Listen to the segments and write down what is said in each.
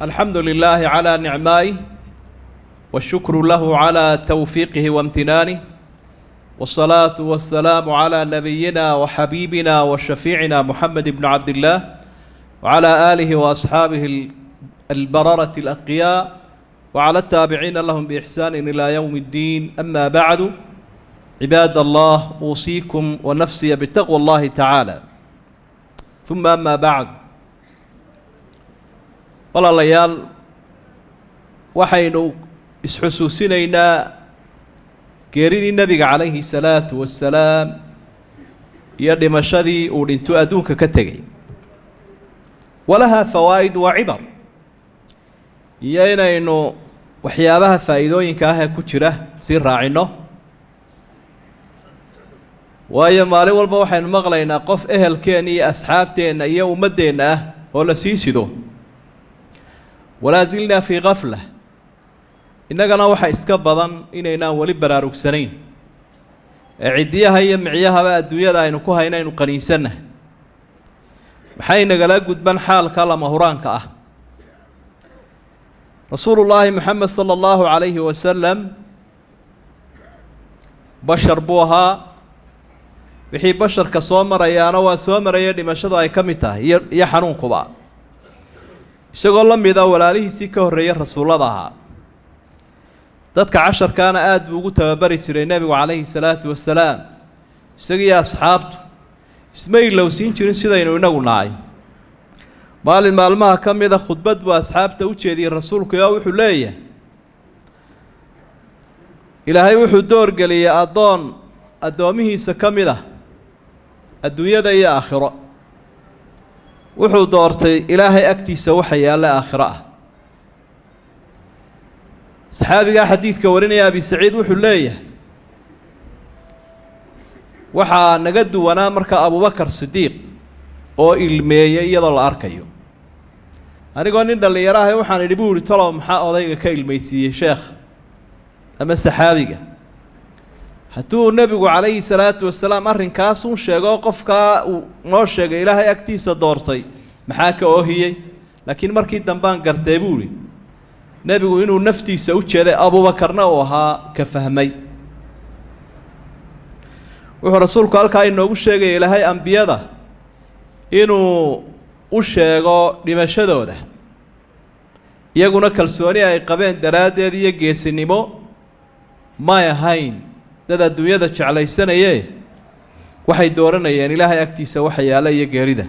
الحمد لله على نعمائه، والشكر له على توفيقه وامتنانه، والصلاة والسلام على نبينا وحبيبنا وشفيعنا محمد بن عبد الله وعلى آله وأصحابه البررة الأتقياء وعلى التابعين لهم بإحسان إلى يوم الدين. أما بعد، عباد الله، أوصيكم ونفسي بتقوى الله تعالى، ثم أما بعد. Walaalayaal, waxaynu isxusuusinaynaa geeridii nebiga calayhi salaatu wasalaam iyo dhimashadii uu dhinto adduunka ka tegey. Walahaa fawaa'id wa cibar, iyo inaynu waxyaabaha faa'iidooyinka ah ee ku jira sii raacinno, waayo maalin walba waxaynu maqlaynaa qof ehelkeenna iyo asxaabteenna iyo ummaddeenna ah oo la sii sido. Walaa zilnaa fii kafla, innagana waxa iska badan inaynaan weli baraarugsanayn ee ciddiyaha iyo micyahaba adduunyada aynu ku haynaynu qaniinsannahay. Maxay nagala gudban xaalka lama huraanka ah? Rasuulullaahi Moxamed sala allahu calayhi wasalam bashar buu ahaa. Wixii basharka soo marayaana waa soo maraya, dhimashadu ay ka mid tahay iyo xanuunkuba, isagoo la mida walaalihiisii ka horreeyay rasuullada ahaa. Dadka casharkaana aada buu ugu tababari jiray nebigu calayhi salaatu wasalaam. Isagiiyo asxaabtu isma ilowsiin jirin sidaynu inagu nahay. Maalin maalmaha ka mida khudbad buu asxaabta u jeediyey rasuulku, oo wuxuu leeyahay: Ilaahay wuxuu doorgeliyey addoon addoomihiisa ka mid ah adduunyada iyo aakhiro. Wuxuu doortay Ilaahay agtiisa waxa yaalla aakhiro ah. Saxaabigaa xadiidka warinaya, Abi Saciid, wuxuu leeyahay: waxaa naga duwanaa marka Abubakar Sidiiq oo ilmeeyey iyadoo la arkayo. Anigoo nin dhallinyaro ahay waxaan idhi, buu ihi, talow maxaa odayga ka ilmeysiiyey, sheekh ama saxaabiga? Hadduu nebigu calayhi salaatu wasalaam arrinkaasun sheego, qofkaa uu noo sheegay Ilaahay agtiisa doortay, maxaa ka oohiyey? Laakiin markii dambaan gartay, buu ihi, nebigu inuu naftiisa u jeeday, Abuubakarna uu ahaa ka fahmay. Wuxuu rasuulku halkaa inoogu sheegaya Ilaahay ambiyada inuu u sheego dhimashadooda, iyaguna kalsooni ay qabeen daraaddeed iyo geesinimo may ahayn dad adduunyada jeclaysanayee, waxay dooranayeen Ilaahay agtiisa waxa yaalla iyo geerida.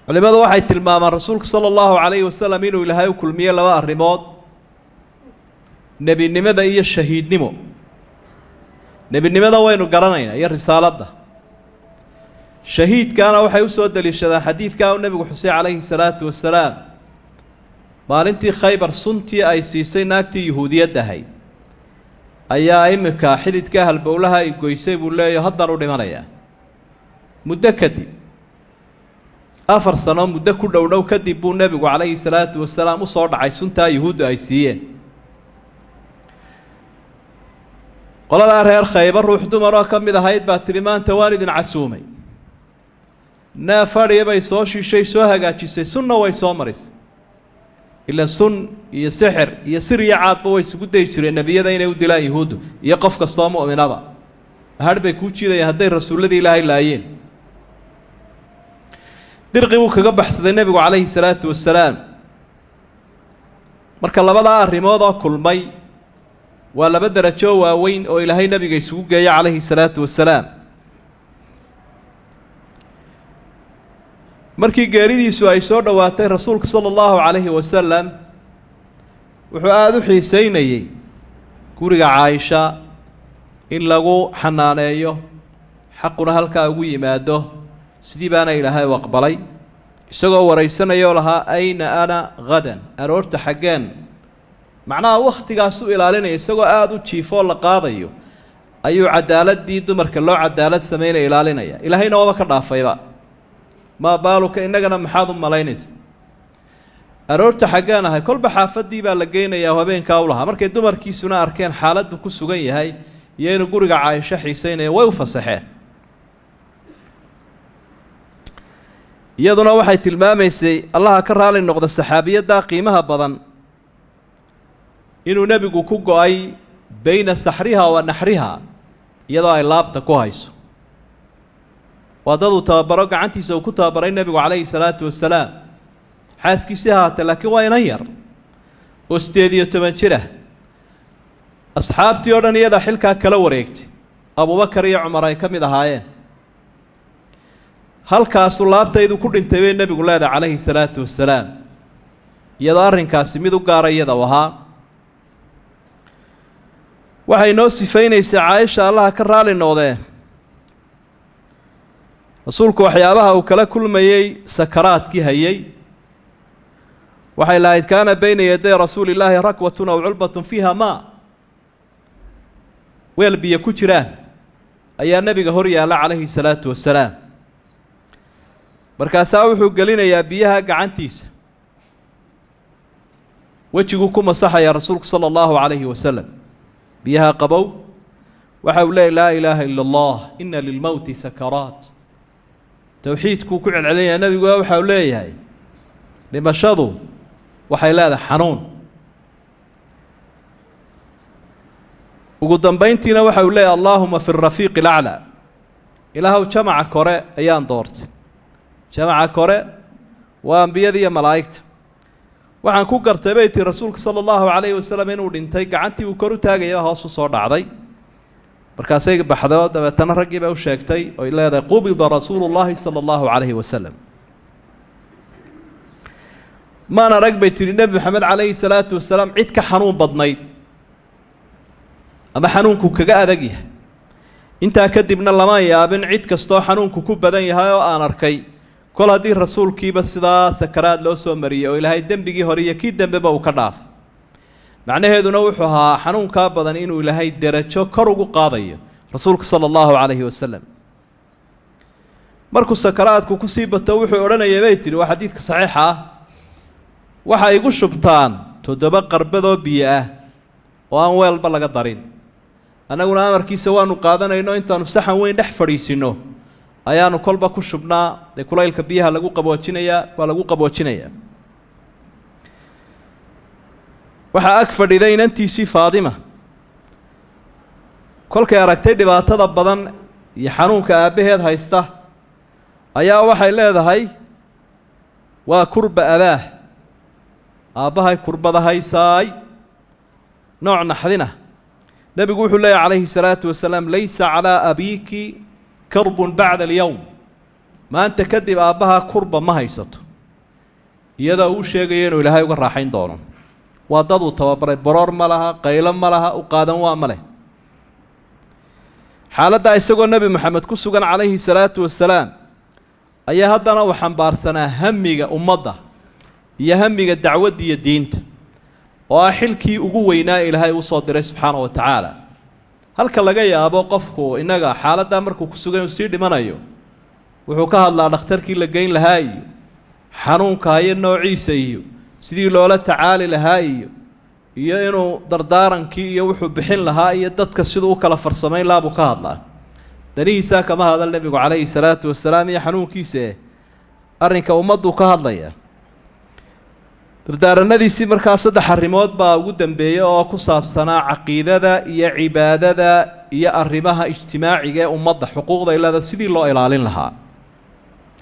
Culimadu waxay tilmaamaan rasuulku sala allahu calayhi wasalam inuu Ilaahay u kulmiye laba arrimood: nebinimada iyo shahiidnimo. Nebinimada waynu garanaynaa iyo risaaladda. Shahiidkaana waxay u soo deliishadaan xadiidkaa uu nebigu xusay calayhi salaatu wasalaam, maalintii Khaybar suntii ay siisay naagtii yuhuudiyadda ahayd ayaa iminka xididka halbowlaha ay goysay, buu leeyahy, haddaan u dhimanayaa. Muddo kadib, 4 sano muddo ku dhow dhow kadib, buu nebigu calayhi salaatu wasalaam usoo dhacay suntaa yuhuuddu ay siiyeen. Qoladaa reer Khaybar ruux dumar oo ka mid ahayd baa tidhi: maanta waan idin casuumay. Neef fadhiya bay soo shiishay, soo hagaajisay, sunna way soo marisay. Ila sun iyo sixir iyo sir iyo caadba way isugu dayi jireen nebiyada inay u dilaan yuhuuddu iyo qof kastoo mu'minaba. Hadh bay kuu jiidayeen hadday rasuulladii Ilaahay laayeen. Dirqi buu kaga baxsaday nebigu calayhi salaatu wasalaam. Marka labadaa arrimood oo kulmay waa laba derajo waaweyn oo Ilaahay nebiga isugu geeya calayhi salaatu wasalaam. Markii geeridiisu ay soo dhowaatay, rasuulka sala allahu calayhi wasalam wuxuu aada u xiiseynayey guriga Caaisha in lagu xanaaneeyo, xaquna halkaa ugu yimaado. Sidii baana Ilaahay u aqbalay, isagoo waraysanayoo lahaa: ayna ana hadan? Aroorta xaggeen? Macnaha wakhtigaasu ilaalinaya, isagoo aada u jiifoo la qaadayo ayuu cadaaladii dumarka loo cadaalad sameynaya ilaalinaya. Ilaahayna waaba ka dhaafayba. Maa baaluka innagana? Maxaad u malaynaysa? Aroorta xaggaan ahay? Kolba xaafadii baa la geynayaa oo habeenkaa u lahaa. Markay dumarkiisuna arkeen xaaladdu ku sugan yahay iyo inuu guriga Caaisho xiiseynaya, way u fasaxeen. Iyaduna waxay tilmaamaysay, Allaha ka raali noqda saxaabiyaddaa qiimaha badan, inuu nebigu ku go-ay bayna saxriha wa naxriha, iyadoo ay laabta ku hayso. Waa dad uu tababaro, gacantiisa uu ku tababaray nebigu calayhi salaatu wasalaam. Xaaskiisii haatee, laakiin waa inan yar oo 18 jir ah. Asxaabtii oo dhan iyadaa xilkaa kala wareegtay, Abubakar iyo Cumar ay ka mid ahaayeen. Halkaasuu laabtaydu ku dhintay bay nebigu leedahay calayhi salaatu wasalaam, iyadoo arrinkaasi mid u gaara iyada u ahaa. Waxay noo sifaynaysaa Caaisha, Allaha ka raali noqdee, rasuulku waxyaabaha uu kala kulmayey sakaraadkii hayay. Waxay lahayd: "Kaana bayna yaday rasuuli illaahi rakwatun aw culbatun fiiha maa", weel biyo ku jiraan ayaa nebiga hor yaalla calayhi salaatu wasalaam. Markaasaa wuxuu gelinayaa biyaha gacantiisa, wejiguu ku masaxaya rasuulku sala allahu calayhi wasalam biyaha qabow. Waxa uu leeyay: "Laa ilaaha ila Allah, ina lilmowti sakaraat." Towxiidkuu ku celcelinayaa nebigu. Waxa uu leeyahay: dhimashadu waxay leedahay xanuun. Ugu dambayntiina waxa uu leeyahy: "Allaahuma fi rafiiqi alaclaa", Ilaahow jamaca kore ayaan doortay. Jamaca kore waa ambiyada iyo malaa'igta. Waxaan ku gartay, bay tii, rasuulka sala allahu calayhi wasalam inuu dhintay gacantii uu kor u taagaya hoos u soo dhacday. Markaasay baxdo, dabeetana raggii bay u sheegtay oy leedahay: "Qubida rasuulu llaahi sala allahu calayhi wasalam." Maan arag, bay tidhi, Nebi Maxamed calayhi salaatu wasalaam cid ka xanuun badnayd ama xanuunku kaga adag yahay. Intaa kadibna lama yaabin cid kastoo xanuunku ku badan yahay oo aan arkay, kol haddii rasuulkiiba sidaa sakaraad loo soo mariyey oo Ilaahay dembigii hore iyo kii dembeba uu ka dhaafay. Macnaheeduna wuxuu ahaa xanuunkaa badan inuu Ilaahay derajo kor ugu qaadayo rasuulka sala allahu calayhi wasalam. Markuu sakaraadku kusii bato wuxuu odhanayay, bay tidhi, waa xadiidka saxiixa ah, "Waxay igu shubtaan 7 qarbadoo biyo ah oo aan weelba laga darin." Annaguna amarkiisa waanu qaadanayno, intaanu saxan weyn dhex fadhiisinno ayaanu kolba ku shubnaa. Dee kulaylka biyaha lagu qaboojinayaa, waa lagu qaboojinayaa. Waxaa ag fadhiday inantiisii Faadima. Kolkay aragtay dhibaatada badan iyo xanuunka aabbaheed haysta ayaa waxay leedahay: "Waa kurba abaah, aabbahay kurbada haysaay." Nooc naxdina. Nebigu wuxuu leeyahy calayhi salaatu wasalaam: "Laysa calaa abiiki karbun bacda alyowm", maanta kadib aabbaha kurba ma haysato, iyadoo uu sheegayo inuu Ilaahay uga raaxayn doono. Waa dad uu tababaray, baroor ma laha, qaylo ma laha, u qaadan waa ma leh. Xaaladdaa isagoo Nebi Moxamed ku sugan calayhi salaatu wasalaam ayaa haddana uu xambaarsanaa hamiga ummadda iyo hamiga dacwadda iyo diinta, oo ah xilkii ugu weynaa Ilaahay uu soo diray subxaana wa tacaala. Halka laga yaabo qofku innaga xaaladdaa markuu ku sugan uu sii dhimanayo wuxuu ka hadlaa dhakhtarkii la geyn lahaa iyo xanuunka hayo noociisa iyo sidii loola tacaali lahaa iyo inuu dardaarankii iyo wuxuu bixin lahaa iyo dadka siduu u kala farsamayn lahaa buu ka hadlaa. Danihiisaa kama hadal nebigu calayhi salaatu wasalaam iyo xanuunkiisa, eh arrinka ummadduu ka hadlaya. Dardaaranadiisii markaa saddex arrimood baa ugu dambeeyey oo ku saabsanaa caqiidada iyo cibaadada iyo arrimaha ijtimaaciga ee ummadda, xuquuqda ilada sidii loo ilaalin lahaa,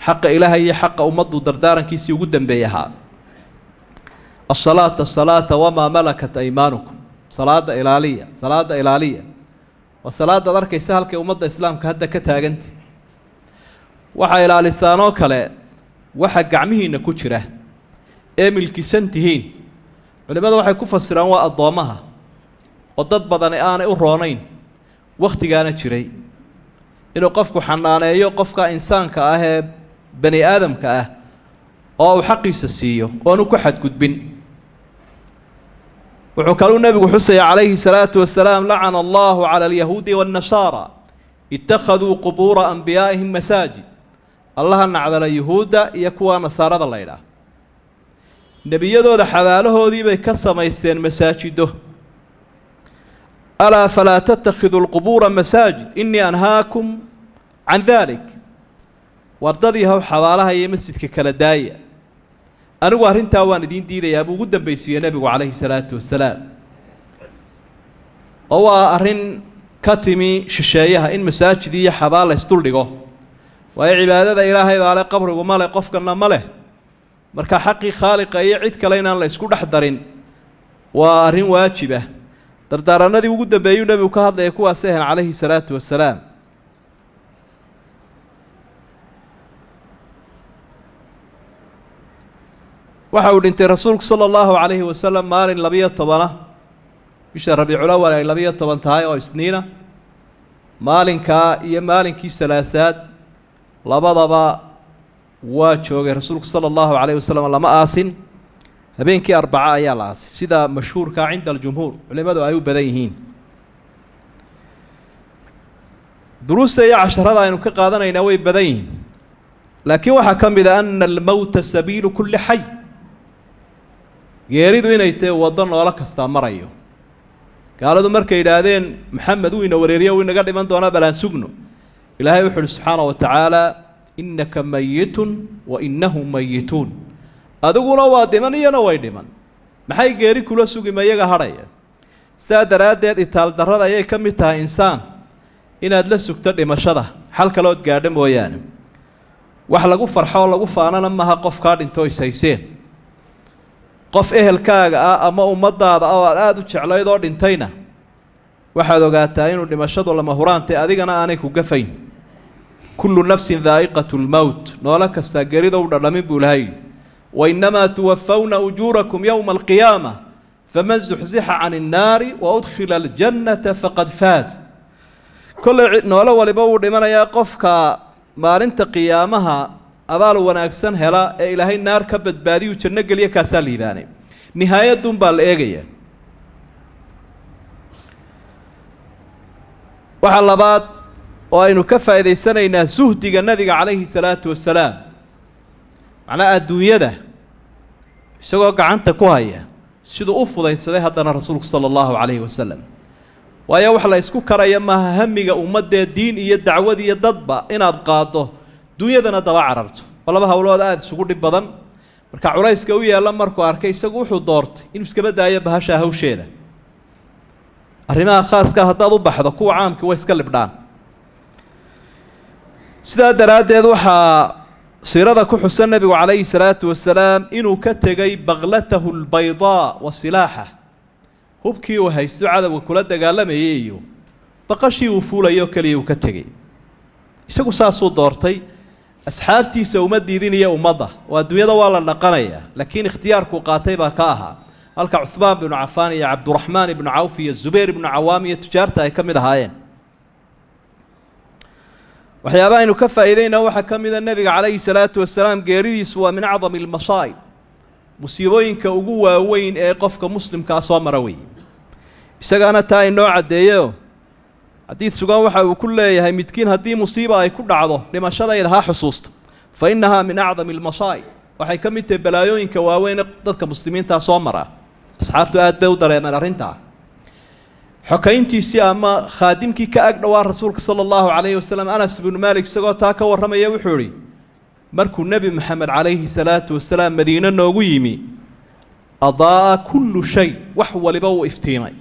xaqa Ilaahay iyo xaqa ummaddu dardaarankiisii ugu dambeeyey ahaa: "Asalaata, asalaata, wamaa malakat aymaanukum", salaada ilaaliya, salaada ilaaliya. Waa salaadaad arkaysa halkay ummadda islaamka hadda ka taaganta. Waxaa ilaalistaan oo kale waxa gacmihiinna ku jira ee milkisan tihiin. Culimmadu waxay ku fasiraan waa addoommaha, oo dad badani aanay u roonayn wakhtigaana jiray inuu qofku xanaaneeyo qofka insaanka ah ee bani aadamka ah oo uu xaqiisa siiyo oonu ku xadgudbin. Wuxuu kaluu nebigu xusaya calayhi salaatu wasalaam: "Lacana allahu cala alyahuudi waannasaara ittakhaduu qubuura ambiyaa'ihim masaajid." Allaha nacdala yuhuudda iyo kuwa nasaarada la ydhaah, nebiyadooda xabaalahoodii bay ka samaysteen masaajido. "Alaa falaa tattakhiduu lqubuura masaajid, innii anhaakum can dalik." Wardadii haw xabaalaha iyo masjidka kala daaya, anigu arrintaa waan idiin diidayaa, buu ugu dambaysiiyey nebigu calayhi salaatu wasalaam. Oo waa arrin ka timi shisheeyaha in masaajid iyo xabaal la isduldhigo, waayo cibaadada Ilaahay baa le, qabrigu ma leh, qofkana ma leh. Marka xaqii khaaliqa iyo cid kale inaan la isku dhex darin waa arrin waajib ah. Dardaaranadii ugu dambeeyuu nebigu ka hadlaya kuwaasay ahayn calayhi salaatu wasalaam. Waxa uu dhintay rasuulku sala allahu calayhi wasalam maalin 12-a bisha Rabiiculawal ay 12 tahay oo Isniina. Maalinkaa iyo maalinkii salaasaad labadaba waa joogay rasuulku sala allahu calayhi wasalam, lama aasin. Habeenkii Arbaca ayaa la aasay, sida mashhuurka cinda aljumhuur, culimadu ay u badan yihiin. Duruusta iyo casharada aynu ka qaadanaynaa way badan yihiin, laakiin waxaa ka mid a ana almowta sabiilu kulli xay, geeridu inay tahay waddo noolo kastaa marayo. Gaaladu markay yidhaahdeen Maxamed uu ina wareeriyo, uu inaga dhiman doonaa, bal aan sugno, Ilaahay wuxu uhi subxaana wa tacaala: innaka mayitun wa innahum mayituun, adiguna waa dhiman, iyana way dhiman, maxay geeri kula sugi, ma iyaga hadhaya? Sidaa daraaddeed itaal darrada ayay ka mid tahay insaan inaad la sugto dhimashada, xal kalood gaadho mooyaane. Wax lagu farxo oo lagu faanana maha qofkaa dhinto ishayseen, qof ehelkaaga ah ama ummaddaada oo aad aada u jeclayd oo dhintayna, waxaad ogaataa inuu dhimashadu lama huraantay, adigana aanay ku gafayn. Kullu nafsin daa'iqatu lmowt, noolo kastaa gerida u dhadhamin buu lahay. Wainamaa tuwafawna ujuurakum yowma alqiyaama faman zuxzixa can innaari wa udkhila aljannata faqad faaz. Kollay noolo waliba wuu dhimanayaa, qofka maalinta qiyaamaha abaal wanaagsan hela ee Ilaahay naar ka badbaadiyuu janno geliya, kaasaa liibaanay. Nihaayadun baa la eegaya. Waxaa labaad oo aynu ka faa'idaysanaynaa suhdiga nabiga calayhi salaatu wasalaam, macnaha adduunyada isagoo gacanta ku haya siduu u fudaydsaday haddana rasuulku sala allahu calayhi wasalam. Waayo wax la isku karaya maaha hamiga ummaddee diin iyo dacwad iyo dadba inaad qaaddo, dunyadana daba cararto, waa laba howlood aada isugu dhib badan. Marka culayska u yaalla markuu arkay, isagu wuxuu doortay inuu iskaba daayo bahashaa hawsheeda. Arrimaha khaaska haddaad u baxdo, kuwa caamkii way iska libdhaan. Sidaa daraaddeed waxaa siirada ku xusan nebigu calayhi salaatu wasalaam inuu ka tegay baklatahu albaydaa wa silaaxa, hubkii uu haysto cadowga kula dagaalamayay iyo baqashii uu fuulayo keliya uu ka tegey. Isagu saasuu doortay, asxaabtiisa uma diidin iyo ummadda, oo adduunyada waa la dhaqanayaa, laakiin ikhtiyaarkuu qaatay baa ka ahaa, halka Cuhmaan binu Cafaan iyo Cabduraxmaan ibnu Cawf iyo Zubayr ibnu Cawaam iyo tujaarta ay ka mid ahaayeen. Waxyaabaha aynu ka faa'iidayna waxaa ka mida nebiga calayhi salaatu wasalaam geeridiisu waa min acdami almasaa'ib, musiibooyinka ugu waaweyn ee qofka muslimkaa soo mara weeye. Isagaana taa inoo caddeeyeoo xadiid sugan waxa uu ku leeyahay: midkiin haddii musiiba ay ku dhacdo, dhimashadayda ha xusuusta, fa innahaa min acdami almasaa'ib, waxay ka mid tahay balaayooyinka waaweyn ee dadka muslimiintaa soo mara. Asxaabtu aad bay u dareemeen arrintaa. Xokayntiisii ama khaadimkii ka ag dhowaa rasuulka sala allahu calayhi wasalam, Anas ibnu Maalik, isagoo taa ka warramaya wuxuu idhi: markuu Nebi Maxamed calayhi salaatu wasalaam Madiine noogu yimi, adaa'a kullu shay, wax waliba wuu iftiimay,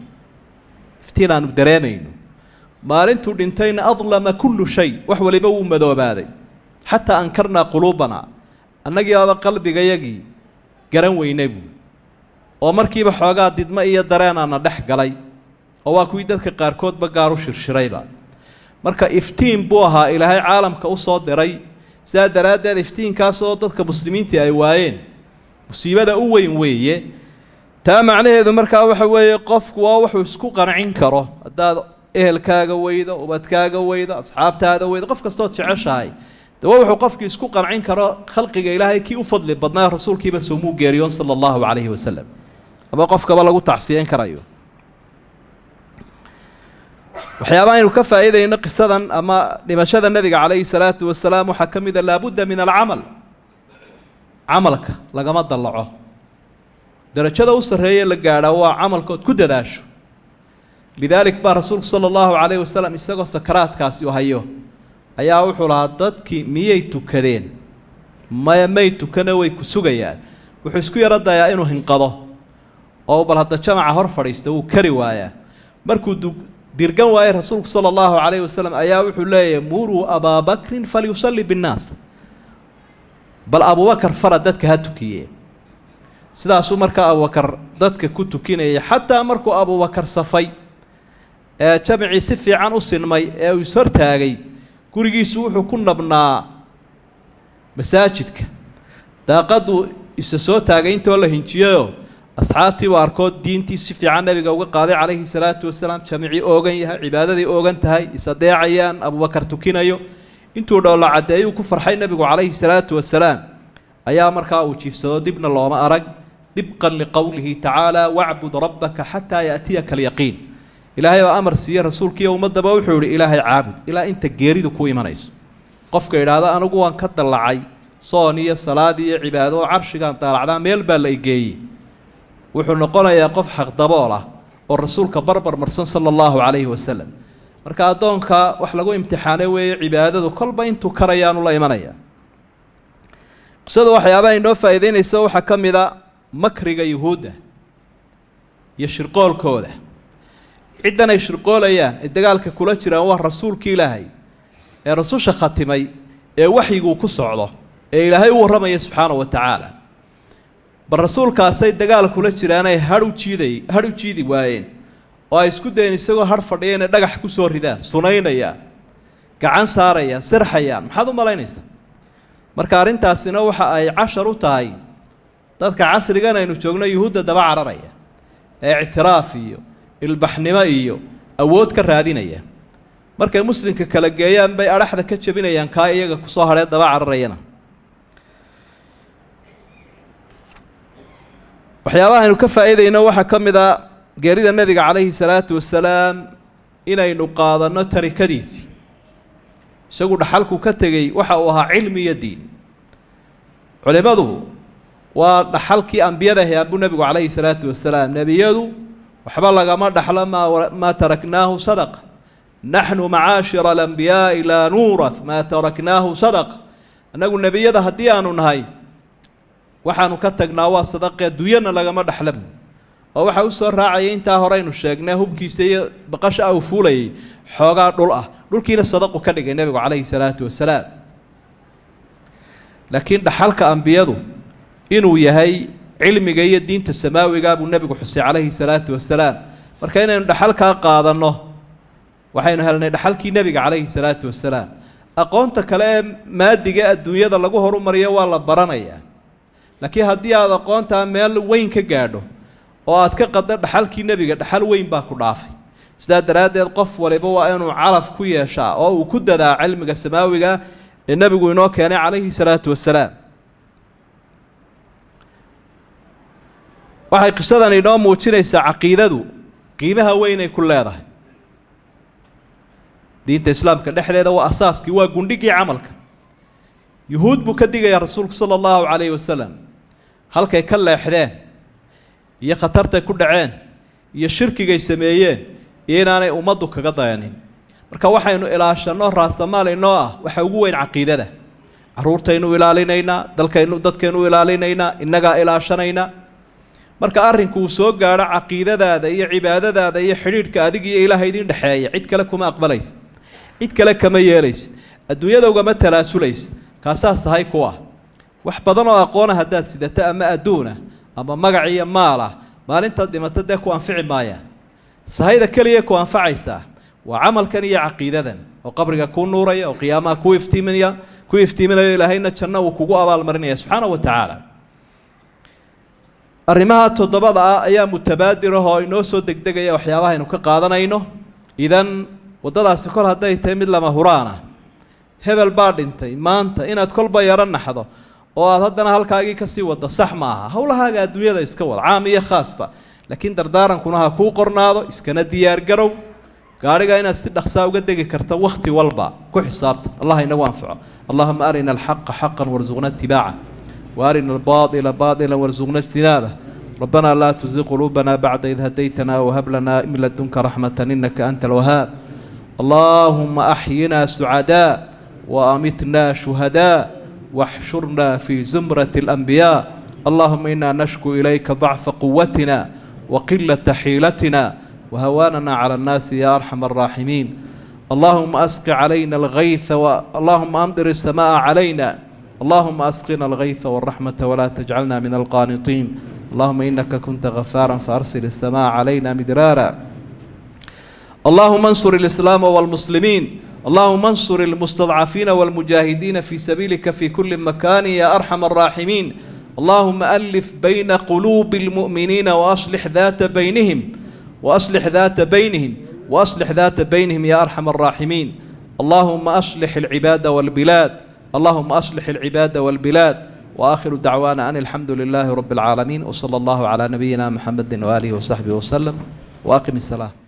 iftiin aanu dareemayno. Maalintuu dhintayna adlama kullu shay, wax waliba wuu madoobaaday, xataa ankarnaa quluubanaa, annagii baaba qalbigayagii garan weynay buui, oo markiiba xoogaa didmo iyo dareenaana dhex galay, oo waa kuwii dadka qaarkoodba gaar u shirshirayba. Marka iftiin buu ahaa Ilaahay caalamka u soo diray. Sidaa daraaddeed iftiinkaasoo dadka muslimiintii ay waayeen musiibada u weyn weeye. Taa macnaheedu markaa waxa weeye, qofku waa wuxuu isku qancin karo. Haddaad ehelkaaga weydo, ubadkaaga weydo, asxaabtaada weydo, qof kastood jeceshahay, de waa wuxuu qofkii isku qancin karo. Khalqiga Ilaahay kii u fadli badnaa rasuulkiiba soomuu geeriyoon sala allahu calayhi wasalam, ama qofkaba lagu tacsiyeyn karayo. Waxyaabaha aynu ka faa'iidayno qisadan ama dhimashada nebiga calayhi salaatu wasalaam waxaa ka mida laabudda min alcamal, camalka lagama dallaco. Darajada u sarreeye la gaadhaa waa camalkood ku dadaasho. Lidaalik baa rasuulku sala allahu calayhi wasalam isagoo sakaraadkaasi u hayo Ayaa wuxuu lahaa, dadkii miyay tukadeen? Maya, may tukana, way ku sugayaan. Wuxuu isku yaro dayaa inuu hinqado oo bal hadda jamaca hor fadhiisto, wuu kari waayaa. Markuu dirgan waayey rasuulku sala allahu calayhi wasalam ayaa wuxuu leeyahay: muruu abaa bakrin falyusalli binnaas, bal Abubakar fara, dadka ha tukiye. Sidaasuu markaa Abubakar dadka ku tukinayay, xataa markuu Abubakar safay ee jamacii si fiican u sinmay ee uu ishortaagay. Gurigiisu wuxuu ku nabnaa masaajidka, daaqaduu isa soo taagay intoo la hinjiyayoo asxaabtiibuu arkoo diintii si fiican nabiga uga qaaday calayhi salaatu wasalaam, jamicii oogan yahay, cibaadadii oogan tahay, is adeecayaan, Abubakar tukinayo. Intuu dhoolla caddeeyuu ku farxay nebigu calayhi salaatu wasalaam ayaa markaa uu jiifsado, dibna looma arag, dibqan liqowlihi tacaala: wacbud rabbaka xataa yaatiyaka alyaqiin. Ilaahay baa amar siiyey rasuulkiiyo ummaddaba, wuxuu yihi: Ilaahay caabud ilaa inta geeridu ku imanayso. Qofka idhaahda anigu waan ka dallacay soon iyo salaad iyo cibaado oo carshigaan daalacdaa, meel baa la igeeyey, wuxuu noqonayaa qof xaqdabool ah oo rasuulka barbar marsan sala allahu calayhi wasalam. Marka addoonka wax lagu imtixaanay weeye cibaadadu, kolba intuu karayaanu la imanaya. Qisadu waxyaabaha inoo faa'iideynaysa waxaa ka mid a makriga yuhuudda iyo shirqoolkooda. Ciddan ay shirqoolayaan ee dagaalka kula jiraan waa rasuulki Ilaahay ee rasusha khatimay, ee waxyiguu ku socdo, ee Ilaahay u warramaya subxaana wa tacaala. Bal rasuulkaasay dagaal kula jiraanay hadh u jiiday, hadh u jiidi waayeen, oo ay isku dayeen isagoo hadh fadhiya inay dhagax ku soo ridaan, sunaynayaan, gacan saarayaan, sirxayaan. Maxaad u malaynaysaa? Marka arrintaasina waxa ay cashar u tahay dadka casrigan aynu joogno yuhuudda daba cararaya ee ictiraaf iyo ilbaxnimo iyo awood ka raadinaya. Markay muslimka kala geeyaan bay adhaxda ka jebinayaan kaa iyaga kusoo hadhee daba cararayana. Waxyaabaha aynu ka faa'iidayno waxaa ka mid a geerida nebiga calayhi salaatu wasalaam inaynu qaadanno tarikadiisii. Isagu dhaxalku ka tegey waxa uu ahaa cilmi iyo diin. Culimadu waa dhaxalkii ambiyada ahaa buu nebigu calayhi salaatu wasalaam. Nebiyadu waxba lagama dhaxlo, maa taraknaahu sadaqa, naxnu macaashira alambiyaai laa nuurath maa taraknaahu sadaqa. Annagu nebiyada haddii aanu nahay, waxaanu ka tagnaa waa sadaqe, adduunyana lagama dhaxla buu. Oo waxaa usoo raacayay intaa horeynu sheegnay hubkiisa iyo baqasha uu fuulayay xoogaa dhul ah, dhulkiina sadaqu ka dhigay nebigu calayhi salaatu wasalaam. Laakiin dhaxalka ambiyadu inuu yahay cilmiga iyo diinta samaawigaa buu nebigu xusay calayhi salaatu wasalaam. Marka inaynu dhaxalkaa qaadanno, waxaynu helnay dhaxalkii nebiga calayhi salaatu wasalaam. Aqoonta kale ee maadiga adduunyada lagu horumariyo waa la baranayaa, laakiin haddii aada aqoontaa meel weyn ka gaadho oo aad ka qaddo dhaxalkii nebiga, dhaxal weyn baa ku dhaafay. Sidaa daraaddeed qof waliba waa inuu calaf ku yeeshaa oo uu ku dadaa cilmiga samaawiga ee nebigu inoo keenay calayhi salaatu wasalaam. Waxay qisadan inoo muujinaysaa caqiidadu qiimaha weyn ay ku leedahay diinta islaamka dhexdeeda. Waa asaaskii, waa gundhigii camalka. Yuhuud buu ka digayaa rasuulku sala allahu calayhi wasalam halkay ka leexdeen iyo khatartay ku dhaceen iyo shirkigay sameeyeen iyo inaanay ummaddu kaga dayanin. Marka waxaynu ilaashanno raasamaal inoo ah waxa ugu weyn caqiidada. Carruurtaynu ilaalinaynaa, dalkaynu dadkaynu ilaalinaynaa, innagaa ilaashanaynaa. Marka arrinku uu soo gaadho caqiidadaada iyo cibaadadaada iyo xidhiidhka adig iyo Ilaaha idin dhexeeya, cid kale kuma aqbalaysid, cid kale kama yeelaysid, adduunyada ugama talaasulaysid. Kaasaa sahay ku ah. Wax badan oo aqoona haddaad sidato ama adduuna ama magac iyo maal ah, maalintaad dhimato dee ku anfici maayaan. Sahayda keliya ku anfacaysaa waa camalkan iyo caqiidadan oo qabriga kuu nuuraya oo qiyaamaha ku iftiiminaya, ku iftiiminayo, Ilaahayna janno uu kugu abaalmarinaya subxaana wa tacaala. Arrimaha toddobada ah ayaa mutabaadir ah oo inoo soo degdegaya waxyaabaha aynu ka qaadanayno. Idan waddadaasi kol hadday tahay mid lama huraan ah, hebel baa dhintay maanta inaad kolba yaro naxdo oo aad haddana halkaagii kasii waddo sax ma aha. Howlahaaga adduunyada iska wada, caam iyo khaasba, laakiin dardaarankuna ha kuu qornaado. Iskana diyaargarow gaadhiga inaad si dhaqsaa uga degi karta wakhti walba ku xisaabta. Allah inagu anfaco. Allahuma arina alxaqa xaqan warsuqna itibaaca, وأرنا الباطل باطلا وارزقنا اجتنابه. ربنا لا تزغ قلوبنا بعد إذ هديتنا وهب لنا من لدنك رحمة إنك أنت الوهاب. اللهم أحينا سعداء. وأمتنا شهداء واحشرنا في زمرة الأنبياء. اللهم إنا نشكو إليك ضعف قوتنا وقلة حيلتنا وهواننا على الناس يا أرحم الراحمين. اللهم أسق علينا الغيث اللهم أمطر السماء علينا. اللهم أسقنا الغيث والرحمة ولا تجعلنا من القانطين. اللهم إنك كنت غفارا فأرسل السماء علينا مدرارا. اللهم انصر الإسلام والمسلمين. اللهم انصر المستضعفين والمجاهدين في سبيلك في كل مكان يا أرحم الراحمين. اللهم ألف بين قلوب المؤمنين وأصلح ذات بينهم، وأصلح ذات بينهم، وأصلح ذات بينهم يا أرحم الراحمين. اللهم أصلح العباد والبلاد. اللهم أصلح العباد والبلاد. وآخر دعوانا أن الحمد لله رب العالمين، وصلى الله على نبينا محمد وآله وصحبه وسلم، وأقم الصلاة.